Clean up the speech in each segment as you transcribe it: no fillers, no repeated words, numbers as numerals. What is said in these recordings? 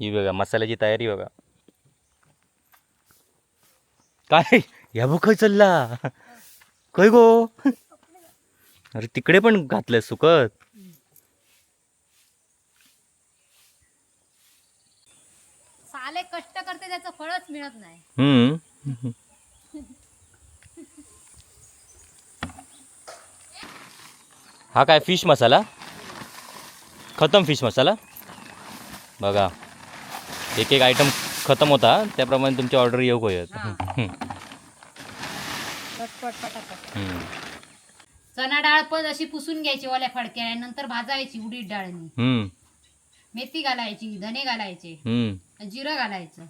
ही बघा मसाल्याची तयारी बघा. काय या बघ खय चलला खय गो. अरे तिकडे पण घातलंय सुकत. साले कष्ट करते त्याचं फळच मिळत नाही. हम्म. हा काय फिश मसाला, खतम फिश मसाला. बघा एक एक आयटम खतम होता त्याप्रमाणे तुमची ऑर्डर येऊ होत. पटपट पटापट. चणा डाळ पण अशी पुसून घ्यायची ओल्या फडक्या, नंतर भाजायची उडीद डाळनी, मेथी घालायची, धने घालायचे, जिरं घालायचं,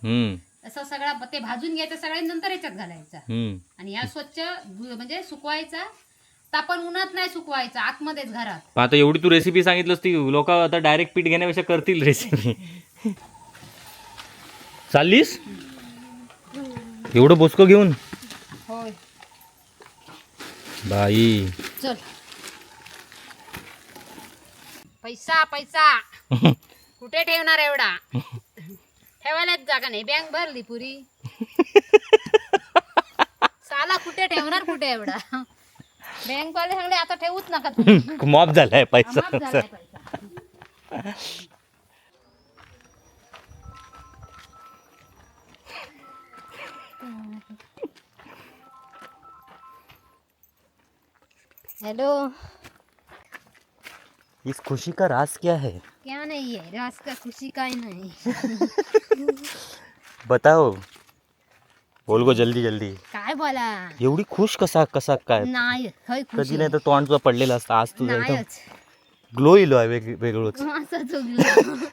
असं सगळा ते भाजून घ्यायचं सगळ्या, नंतर याच्यात घालायचा. आणि ह्या स्वच्छ म्हणजे सुकवायचा, तापण उन्हात नाही सुकवायचा, आतमध्येच घरात. पण आता एवढी तू रेसिपी सांगितलंस ती लोक आता डायरेक्ट पीठ घेण्यापेक्षा करतील रेसिपी. चाललीस एवढं बोचकं घेऊन? होय. बाई. चल, पैसा पैसा कुठे ठेवणार एवढा? ठेवायलाच जागा नाही, बँक भरली पुरी. साला कुठे ठेवणार कुठे एवढा? बँक वाले सांगले आता ठेवूच नका तुम्ही. मॉप झालाय पैसा. माफ झालाय पैसा. हॅलो. इस खुशी का राज क्या है? क्या नहीं है राज का, खुशी काय नाही. बताओ, बोल गो जल्दी जल्दी. काय बोला? एवढी खुश कसा कसा काय? नाही हय कधी खुशी. नाही तर तोंड तुझं पडलेलं असतं, आज तुझं एकदम नाहीच. ग्लो इलो आहे वेगळंच. असं चुकलं.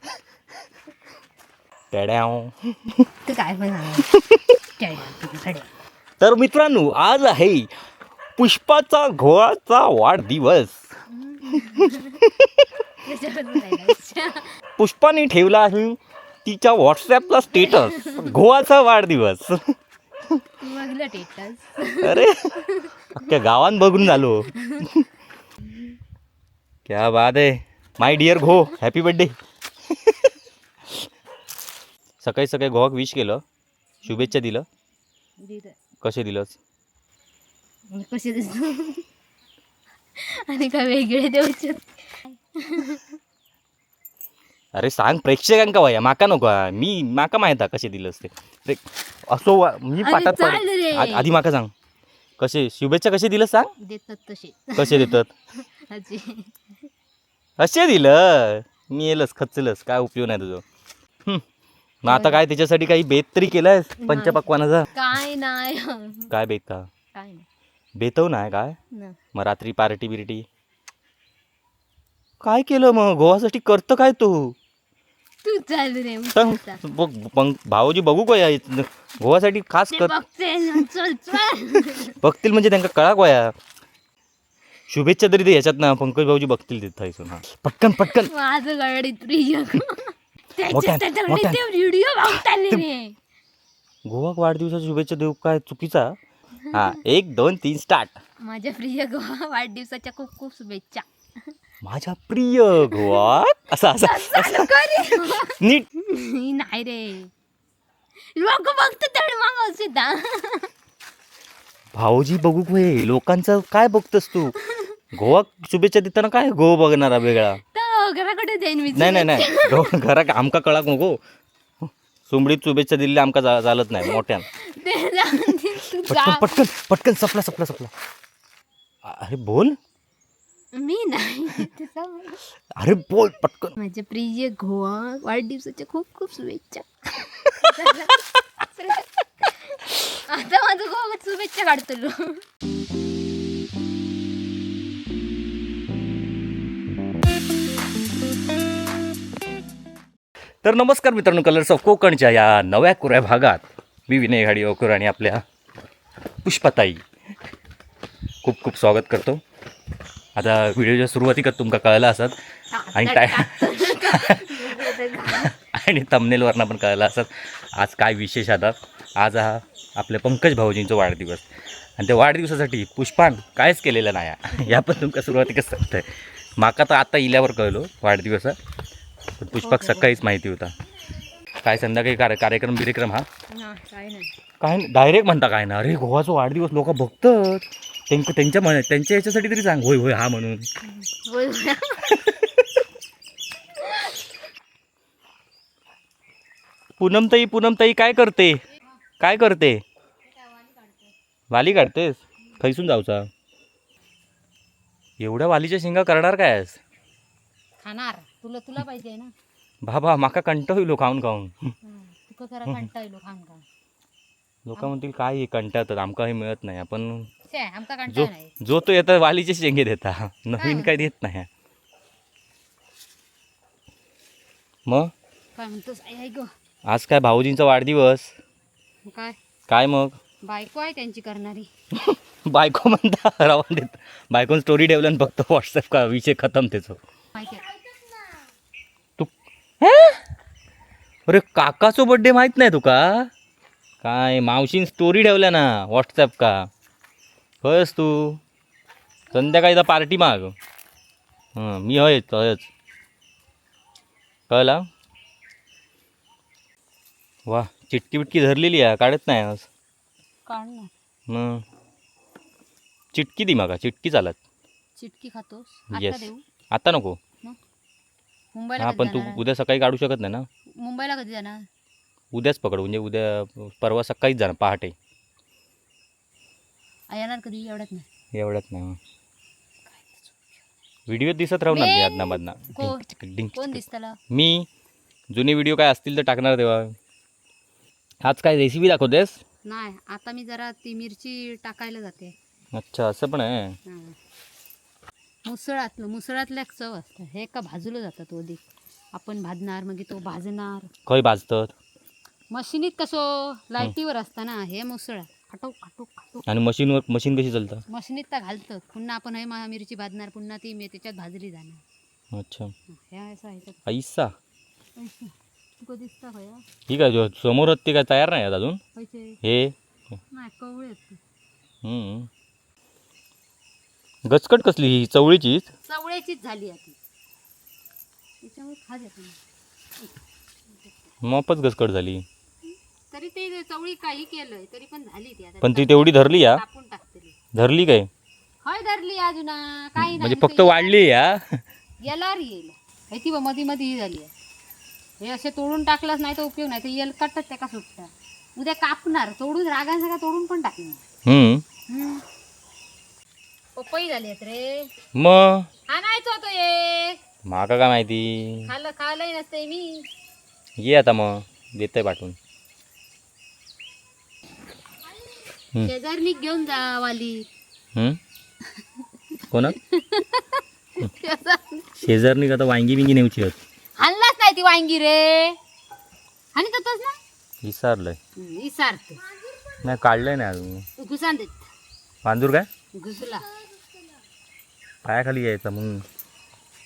टेड्याव. तू काय पण सांग. तर मित्रांनो, आज आहे पुष्पाचा घोळाचा वाढदिवस. पुष्पाने ठेवला आहे तिच्या व्हॉट्सॲपला स्टेटस, गोवाचा वाढदिवस. बघलं टेटस. अरे अख्ख्या गावात बघून झालो. क्या बात आहे my dear घो, हॅपी बर्थडे. सकाळी सकाळी गोवाक विश केलं, शुभेच्छा दिलं. कसे दिलंस? कसे दिसतो आणि काय वेगळे देऊचे? अरे सांग प्रेक्षकांका वया, माका नको हा. मी माका माहित हा कसे दिलंस ते. असो मी अरे पाठात चाल पडेल. रे. आधी माका सांग कसे शुभेच्छा कसे दिलं सांग. देतात तसे. कसे देतात? असे. असे दिलं मी येलच खचलंस, काय उपयोग नाही तुझं. हं. मग आता काय त्याच्यासाठी काही बेत तरी केलायस पंचपक्वानाचा? काय नाही. काय बेत का? काय नाही. बेतव नाही काय? ना. मग रात्री पार्टी बिर्टी काय केलं मग गोवासाठी? करतं काय तू? तू चाल रे. सांग बघ भाऊजी बघू का या गोवासाठी खास ते कर. बघते ना, चल चल. बघतील म्हणजे त्यांना कळा गोया. शुभेच्छा तरी दे ह्याच्यात ना, पंकज भाऊजी बघतील तिथं इथून. हा पटकन पटकन. माझं गाडीत प्रिय मोठ्यान, त्याच्याकडे मोठ्यान. ते व्हिडिओ बघताले रे. गोवा वाढदिवसाच्या शुभेच्छा देऊ काय चुकीचा? हा 1 2 3 स्टार्ट. माझ्या प्रिय गोवा वाढदिवसाच्या खूप खूप शुभेच्छा. माझ्या प्रिय गोवा असं असं चालू कर. नीट. नाही रे, लोक बघतात तेवढे मागव सुद्धा. भाऊजी बघू हे लोकांचं काय बघतस तू? गोवा शुभेच्छा देताना काय गोवा बघणारा वेगळा? तर घराकडे जाईन मी. नाही नाही नाही, घरात आमका कळाक नको. सुमडीत शुभेच्छा दिलेली आमका चालत नाही मोठ्यान. ते जाऊन दे, तू पटकन जा. पटकन पटकन, सपला सपला सपला. अरे बोल. मी नाही ते सांग. अरे बोल पटकन. माझ्या प्रिय गोवा वाढदिवसाच्या खूप खूप शुभेच्छा. आता माझं गोवा शुभेच्छा काढतो. तर नमस्कार मित्रांनो, कलर्स ऑफ कोकणच्या या नव्या कोऱ्या भागात मी विनय घाडीवकर आणि आपल्या पुष्पाताई खूप खूप स्वागत करतो. आता व्हिडिओच्या सुरुवातीकच तुमका कळलं असत आणि काय आणि थंबनेलवरनं पण कळलं असत आज काय विशेष. आता आज हा आपल्या पंकज भाऊजींचा वाढदिवस आणि त्या वाढदिवसासाठी पुष्पान कायच केलेलं नाही या पण तुमका सुरुवातीकच सांगतंय. माका तर आता इल्यावर कळलो वाढदिवस हा. पण पुष्पाक सकाळीच माहिती होता. काय संध्याकाळी कार्यक्रम बिरेक्रम हा? काय नाही. काय डायरेक्ट म्हणता काय ना. अरे गोवाचा वाढदिवस लोक बघतात, त्यांच्या त्यांच्या याच्यासाठी तरी सांग होय होय हा म्हणून. पूनमताई, पूनमताई काय करते, काय करते? वाली काढतेस? खैसून जाऊचा? एवढ्या वालीच्या शेंगा करणार काय आज? खाणार तुला, तुला पाहिजे ना. बाबा माका कंट होईल खाऊन खाऊन. तुका जरा कंटाळलो खाऊन खाऊन. लोक म्हणतील काय हे कंटाळतात, आमका हे मिळत नाही. आपण छे, आमका जो कंटाळ नाही. जो तो येतात वालीचे शेंगे देता, नवीन काय देत नाही. मग काय म्हणतोस? आई आई गं. आज काय भाऊजींचा वाढदिवस. मग काय? काय मग? बायको आहे त्यांची करणारी. बायको म्हणता रावण देत, बायकोन स्टोरी ठेवलं आणि फक्त व्हॉट्सअप का विषय खतम त्याचं. माहिती आहे. तू हे? अरे काकाचो बड्डे माहित नाही तुका? काय मावशीन स्टोरी ठेवल्या ना व्हॉट्सअप का. खयस तू? संध्याकाळी तर पार्टी माग. हां मी हयच हयच, कळला? वा चिटकी बिटकी धरलेली आहे, काढत नाही आज. काढ ना. मग चिटकी दी माका, चिटकी चालत. चिटकी खातोस? आता येस. देऊ? आता नको. मग मुंबईला हां कधी पण तू जाणार? उद्या सकाळी काढू शकत नाही ना. मुंबईला कधी जाणार? उद्याच पकड, म्हणजे उद्या परवा सकाळीच जाणार पहाटे. येणार कधी? एवढ्यात नाही. एवढ्यात नाही. व्हिडिओ दिसत राहू ना मी मेन आदना मधना. कोण? डिंक कोण दिसतला? मी जुने व्हिडिओ काय असतील तर टाकणार तेव्हा. आज काय रेसिपी दाखवतेस? नाही, आता मी जरा ती मिरची टाकायला जाते. अच्छा असं पण आहे. हां. मुसळातलं, मुसळातल्या चव असतं. हे का भाजलं जातं तो अधिक आपण भाजणार, मग तो भाजणार. खंय भाजतात? मशिनीत कसो लाईटीवर असताना, हे मुसळ खाटो खाटो खाटो. आणि मशीनवर मशीन कशी चालतं? मशिनीत तर घालतं, पुन्हा आपण हे मिरची भाजणार, पुन्हा ती त्याच्यात भाजली जाणार. अच्छा. हे असं ह्याच्यात. ऐसा. ऐसा. तुका दिसता खया? ठीक आहे, समोर ते काय तयार नाही आहेत अजून. खयचे? हे. नाही, कवळे आहेत ते. हम्म. गचकट कसली ही चवळीचीच? चवळ्याचीच झाली आहे ती, त्याच्यामुळे खाज येते. मपच गचकट झाली. तरी ते चवळी काही केलंय तरी पण झाली ती आता. पण ती तेवढी धरली या. कापून टाकतली. धरली काय? हय धरली अजून काही नाही. म्हणजे फक्त वाढली या. गेल्यावर येईल हे ती मधी मधी ही झाली आहे. हे असे तोडून टाकलंच नाही तर उपयोग नाही, ते येल कटत त्याका सुटता. उद्या कापणार तोडून, रागान सगळं तोडून पण टाकणार. हम्म. पपई झाली आहेत रे. मग आणायचो तो एक. माका काय माहिती. खाल्लं खाल्लंही नसते मी. ये आता मग देतोय पाठवून. हम्म. शेजारनी घेऊन जा वाली. हम्म? कोणा शेजारनी आता वांगी बिंगी नेऊची आहेत. आणलाच नाही ती वांगी रे, आणि तसंच ना. विसरलंय. इसारते. नाही काढलंय नाही अजून. घुसान देत. वांजूर काय? घुसला. पायाखाली यायचा मग.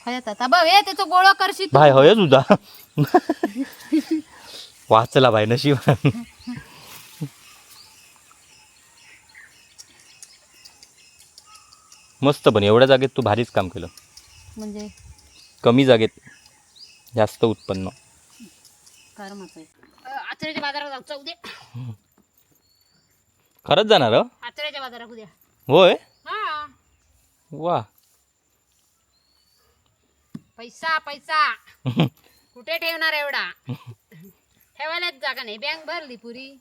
खयात आता बघ हे त्याचं गोळा करशील तू. भाई होय तुझा वाचला भाई नशीब. मस्त, पण एवढ्या जागेत तू भारीच काम केलं. म्हणजे कमी जागेत जास्त उत्पन्न. कर्माचं आहे. आचऱ्याच्या बाजारात जाऊचा उद्या. खरंच जाणार हं? आचऱ्याच्या बाजारात उद्या. होय. हा. वा. पैसा पैसा कुठे ठेवणार एवढा? ठेवायलाच जागा नाही, बँक भरली पुरी.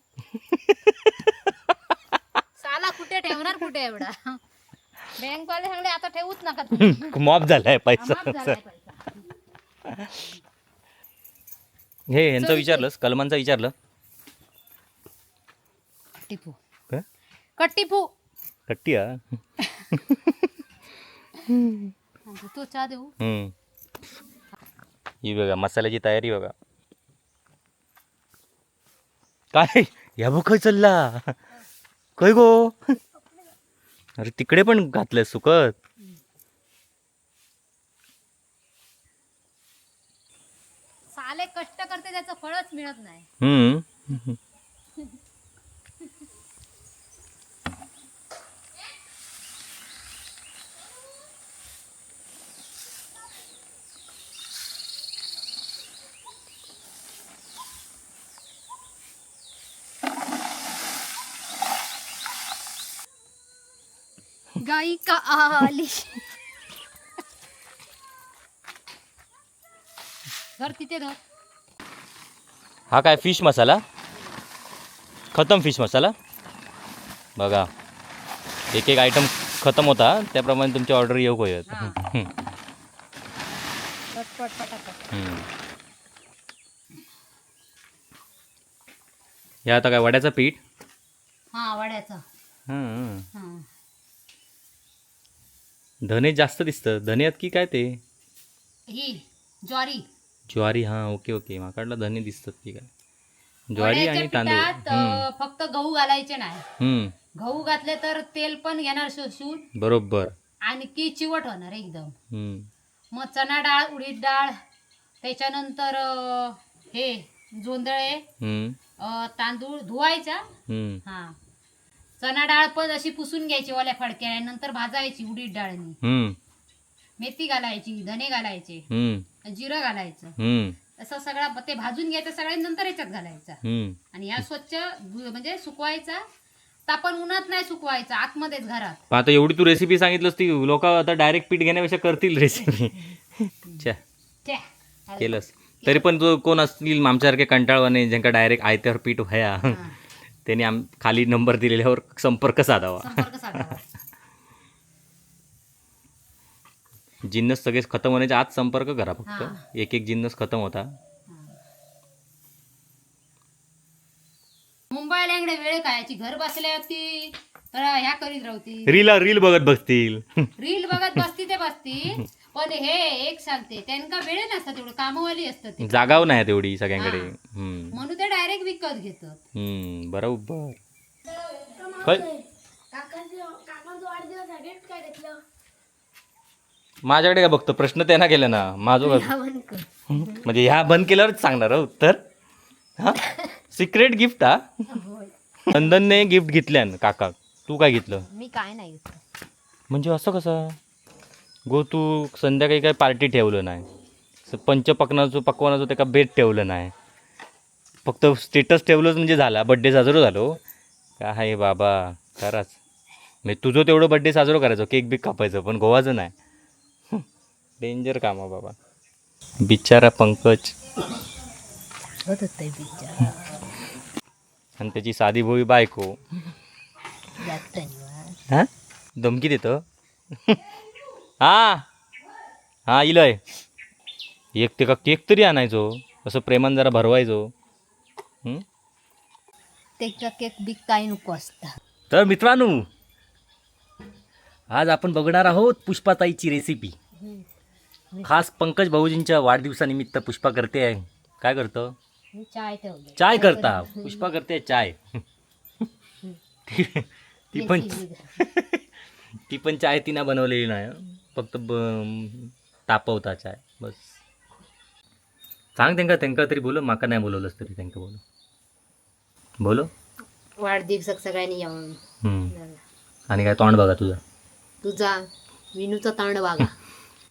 साला कुठे ठेवणार कुठे एवढा? बँकवाले सांगले आता ठेवूच नका तुम्ही. मॉप झालाय पैसा. माफ झालाय पैसा. हे यांचं विचारलंस? कलमांचं विचारलं? टिपू. काय? कट्टीपू. कट्टी हा. तो चहा देऊ. हम्म. ही बघा मसाल्याची तयारी बघा. काय या बघ खय चालला काय गो? अरे तिकडे पण घातलंय सुकत. साले कष्ट करते त्याचं फळच मिळत नाही. हम्म. गायिका आली. धर तिथे धर. हा काय फिश मसाला? खतम फिश मसाला. बघा, एक एक आयटम खतम होता, त्याप्रमाणे तुमची ऑर्डर येऊ होत. हा. पटपट पटापट. हे आता काय, वड्याचं पीठ? हा, वड्याचा. हां. हा. धने जास्त दिसतं धन्यात की काय ते? ही ज्वारी. ज्वारी, हां, ओके ओके. माकडला धने दिसतात की काय. ज्वारी वड्याच्या आणि तांदूळ. पिठात फक्त गहू घालायचे नाही. गहू घातले तर तेल पण घेणार शोषून. आणखी चिवट होणार एकदम. मग चणा डाळ, उडीद डाळ, त्याच्यानंतर हे जोंधळे, तांदूळ धुवायचा. हा, चणा डाळ पण अशी पुसून घ्यायची ओल्या फडक्याने, नंतर भाजायची उडीद डाळनी. मेथी घालायची, धने घालायचे, जिरं घालायचं. असं सगळा ते भाजून घ्यायचं सगळ्या, नंतर याच्यात घालायचा. आणि ह्या स्वच्छ म्हणजे सुकवायचा. तापण उन्हात नाही सुकवायचा, आतमध्येच घरात. पण आता एवढी तू रेसिपी सांगितलंस, ती लोक आता डायरेक्ट पीठ घेण्यापेक्षा करतील रेसिपी. छे. केलंस तरी पण जो कोण असतील आमच्यासारखे कंटाळवाने, ज्यांका डायरेक्ट आयत्यावर पीठ व्हाया, त्यांनी खाली नंबर दिलेल्यावर संपर्क साधावा. संपर्क साधावा. जिन्नस सगळेच खतम होण्याच्या आत संपर्क करा फक्त. एक एक जिन्नस खतम होता. मुंबईला इकडे वेळ कायची, घर बसल्या ती तर ह्या करीत राहती. रील रील बघत बसतील. रील बघत बसती ते बसती, पण हे एक सांगते, त्यांना वेळ नसतात तेवढं, कामवाली असतात ते. जागाव नाही तेवढी सगळ्यांकडे. म्हणून ते डायरेक्ट विकत घेतात. हम्म, बरोबर. खय माझ्याकडे काय बघतो? प्रश्न त्यांना केला ना, माझं काय? म्हणजे ह्या बंद केल्यावरच सांगणार हो उत्तर. हा सिक्रेट गिफ्ट. हा, नंदनने गिफ्ट घेतल्यान. काका, तू काय घेतलं? मी काय नाही घेतलं. म्हणजे असं कसं गो? तू संध्याकाळी काय पार्टी ठेवलं नाही, पंचपक्वानाचं पकवानाचं त्याका बेत ठेवलं नाही, फक्त स्टेटस ठेवलंच म्हणजे झाला बड्डे साजरो झालो काय बाबा? खरंच, म्हणजे तुझं तेवढं बड्डे साजरो करायचो, केक बिक कापायचं, पण गोवाचं नाही. डेंजर काम आहे बाबा. बिचारा पंकज आणि त्याची साधी भोळी बायको. हा धमकी देतो. हा हा, इलय एक ते का केक तरी आणायचो, असं प्रेमान जरा भरवायचो. हं? त्याचा केक बिक काय नको असता. तर मित्रांनो, आज आपण बघणार आहोत पुष्पाताईची रेसिपी. खास पंकज भाऊजींच्या वाढदिवसानिमित्त पुष्पा करते आहे. काय करतं? मी चाय ठेवले. चाय करता. पुष्पा करते चाय. ती ती पण ती पण चाय तिनं बनवलेली नाही हं. फक्त तापवता चाय बस. सांग त्यांका, त्यांका तरी बोलो. माका नाही बोलवलंस तरी त्यांका बोलो, बोलो. वाढदिवसाक सगळ्यांनी येऊन. आणि काय तोंड बघा तुझं. तुझा विनूचा तांड वागा.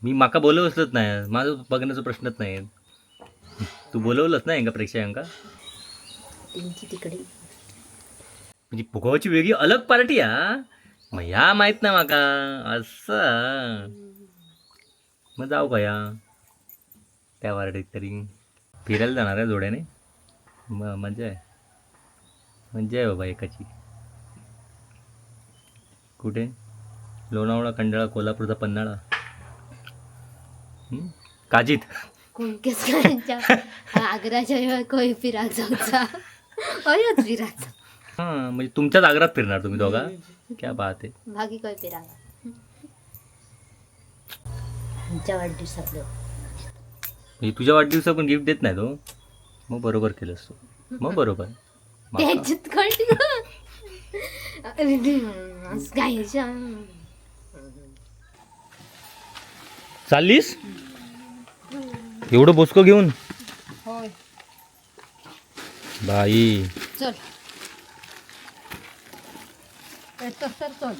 मी माका बोलवलंच नाही, माझं बघण्याचा प्रश्नच नाही. तू बोलवलंच नाही का प्रेक्षकांका? त्यांची तिकडे. म्हणजे फुगावची वेगळी अलग पार्टी. हा, मग ह्या माहित नाही माका असं. मग जाऊ का या त्या वार्डीत तरी फिरायला जाणार आहे जोड्याने. मग मजा आहे, मजा आहे बाबा एकाची. कुठे? लोणावळा, खंडाळा, कोल्हापूरचा पन्हाळा. हं? काजीत. कुणकेसकरांच्या आग्राच्या कोई फिराक जाऊचा, अयोच फिराक. हां, म्हणजे तुमच्याच आग्रात फिरणार तुम्ही दोघा. क्या बात आहे. बाकी कोई फिराक आमच्या वाढदिवसातलं. म्हणजे तुझ्या वाढदिवसा पण गिफ्ट देत नाही तो? मग बरोबर केलंस तू, मग बरोबर. त्याच्यात कळलं. अरे काय? चाललीस एवढं बोचकं घेऊन? होय. बाई. चल येतोस तर चल.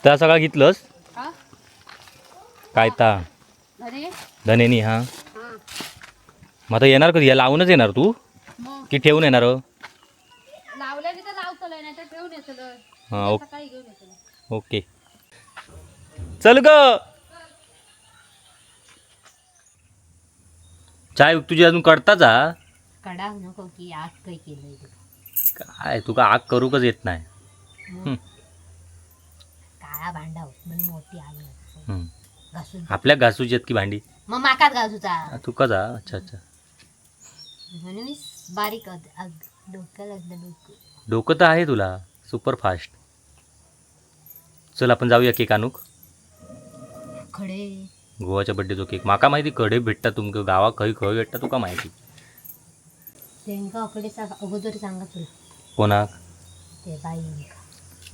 त्या सगळा घेतलंस? हा. काय ता? अरे. धनेनी हा. हा. मग आता येणार कधी? या लावूनच येणार तू मग की ठेवून येणार हो? ठेवलंय, नाही तर ठेवून येतलं. हां, ओके. सकाळी घेऊन येतलं. ओके, चल ग. चाय तुझी अजून कडताच हा. कडाव नको की आग काय केलंय ते. काय तुका आग करूकच येत नाही. मग काळा भांडा म्हणून मोठी आग लागते. हम्म. घासून. आपल्या घासूची आहेत की भांडी? मग माकाच घासूचा. तुका जा. अच्छा अच्छा. म्हणून मी बारीक आग डोक्याला लागलं डोकं. डोकं तर आहे तुला सुपर फास्ट. चल आपण जाऊया केक आणूक. खडे. गोवाच्या बड्डेचो केक माका माहिती कडे भेटता तुमका गावात खंय खंय भेटता तुका माहिती. त्यांका अकडे अगोदर सांगा तुला. कोणाक? ते बाई.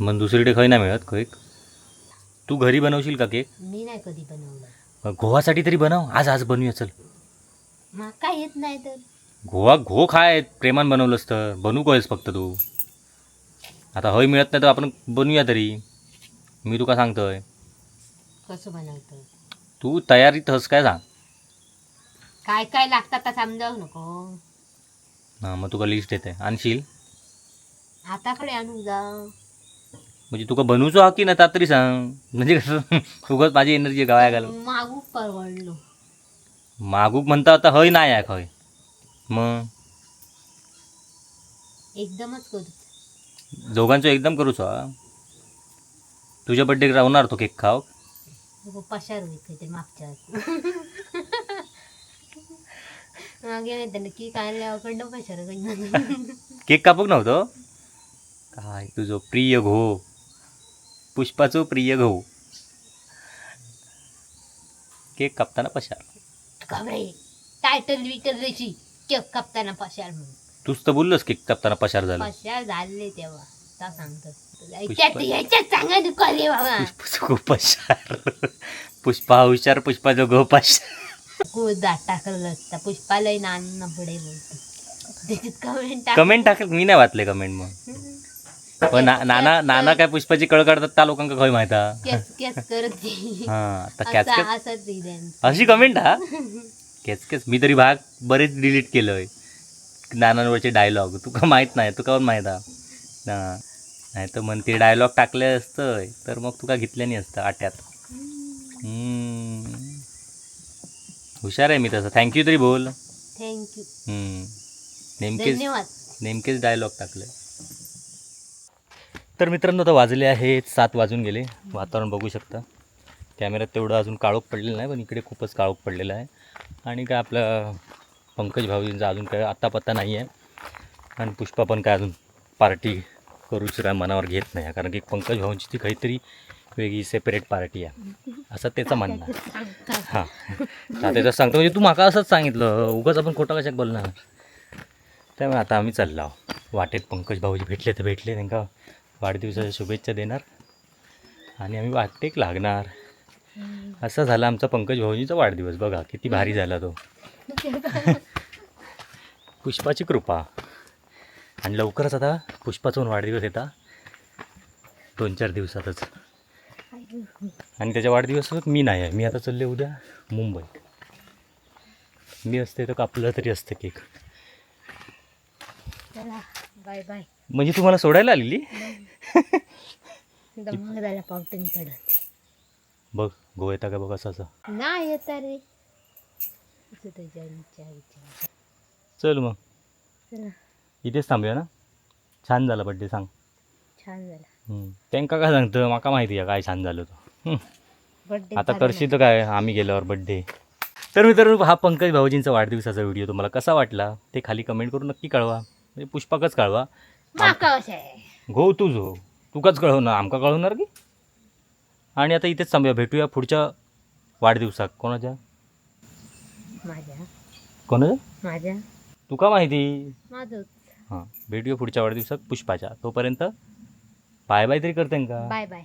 मग दुसरीकडे खंय नाही मिळत केक? तू घरी बनवशील का केक? मी नाही कधी बनवलं. मग गोवासाठी तरी बनव आज. आज बनवूया चल. माका येत नाही तर. गोवा घो खाय प्रेमान बनवलंस तर बनवू कळेस फक्त तू. आता हय मिळत नाही तर आपण बनवूया तरी. मी तुका सांगतोय. कसं बनवतं? तू तयारीत हस काय सांग. काय काय लागतात आता समजावू नको. हां, मग तुका लिस्ट येते आणशील? आता कडे आणू जा. म्हणजे तुका बनवूचो हा की नाही ता तरी सांग. म्हणजे कसं उगाच माझी एनर्जी गावाय घाल. मागू परवडलो. मागूक म्हणता आता हय नाही आहे खय मग. एकदमच करू. दोघांचो एकदम करूचो हा. तुझ्या बड्डे राहणार तो केक खाव. नको, पशार होईल काहीतरी मागच्या मागे नाही त्यांना की काय कडनं पशार कडनं. केक कापूक नव्हतं काय? तुझं प्रिय घो, पुष्पाचो प्रिय घो केक कापताना पशार. घाबरे टायटल विटल रेशी केक कापताना पशार म्हणून. तूच तर बोललोस केक कापताना पशार झालं. पशार झाले तेव्हा आता सांगतो याच्यात याच्यात सांगा नको रे बाबा. पुष्पाचो गो पशार, पुष्पा हुशार, पुष्पाचो गो पशार. गोदा टाकलं असता पुष्पालय नाना पुढे बोलतो त्याच्यात कमेंट टाक. कमेंट टाकल मी नाही वाचले कमेंट मग. पण नाना नाना काय पुष्पाची कळ काढतात त्या लोकांका खय माहिती हा. केस केस करत ती. हा आता कॅच असा कॅच असंच ही त्यांचं. अशी कमेंट हा केच केच. मी तरी भाग बरेच डिलीट केलंय नानांवरचे डायलॉग. तुका माहीत नाही, तुका पण माहीत हा. नाही तर मग ते डायलॉग टाकले असतं तर मग तुका घेतले नाही असतं आट्यात. हम्म. हुशार आहे मी तसं. Thank you तरी बोल. Thank you. हम्म. नेमकेच धन्यवाद. नेमकेच डायलॉग टाकले. तर मित्रांनो आता वाजले आहेत 7 वाजून गेले. वातावरण बघू शकता कॅमेऱ्यात तेवढं अजून काळोख पडलेलं नाही, पण इकडे खूपच काळोख पडलेलं आहे. आणि काय आपलं पंकज भाऊजींचा अजून काय आत्ता पत्ता नाही आहे. आणि पुष्पा पण काय अजून पार्टी करूच काय मनावर घेत नाही, कारण की पंकज भाऊंची ती काहीतरी वेगळी सेपरेट पार्टी आहे असं त्याचं म्हणणं आहे. हां, तर त्याचं सांगतो म्हणजे तू माका असंच सांगितलं, उगाच आपण खोटं कशाक बोलणार. त्यामुळे आता आम्ही चाललो आहोत. वाटेत पंकज भाऊजी भेटले तर भेटले, त्यांना वाढदिवसाच्या शुभेच्छा देणार आणि आम्ही वाटेक लागणार. असा झाला आमचा पंकज भाऊजींचा वाढदिवस. बघा किती भारी झाला तो. पुष्पाची कृपा. आणि लवकरच आता पुष्पाचा पण वाढदिवस येता 2-4 दिवसातच. आणि त्याच्या वाढदिवसात मी नाही आहे, मी आता चालले उद्या मुंबईत. मी असते तर कापलं तरी असतं केक. चला बाय बाय. म्हणजे तुम्हाला सोडायला आलेली. दमक झाला पावटन चढत. बघ गो येता का बघ असं असं. नाही येत रे. असं त्याच्या विचार विचार. चल मग. चला. इथेच थांबूया ना. छान झाला बड्डे सांग. छान झाला. त्यांका काय सांगतं, माका माहिती आहे काय छान झालं तो. बर्थडे आता करशील तर काय आम्ही गेल्यावर बड्डे. तर मित्रांनो हा पंकज भाऊजींचा वाढदिवसाचा व्हिडिओ तुम्हाला कसा वाटला ते खाली कमेंट करून नक्की कळवा. म्हणजे पुष्पाकच कळवा. माका अशा आहे. घो तू झो तुकाच कळवणार, आमका कळवणार की. आणि आता इथेच थांबूया, भेटूया पुढच्या वाढदिवसात. कोणाच्या? माझ्या. कोणाच्या? माझ्या. तुका माहिती. माझं. हां, भेटूया पुढच्या वाढदिवसात पुष्पाच्या. तोपर्यंत बाय बाय तरी करते का? Bye bye.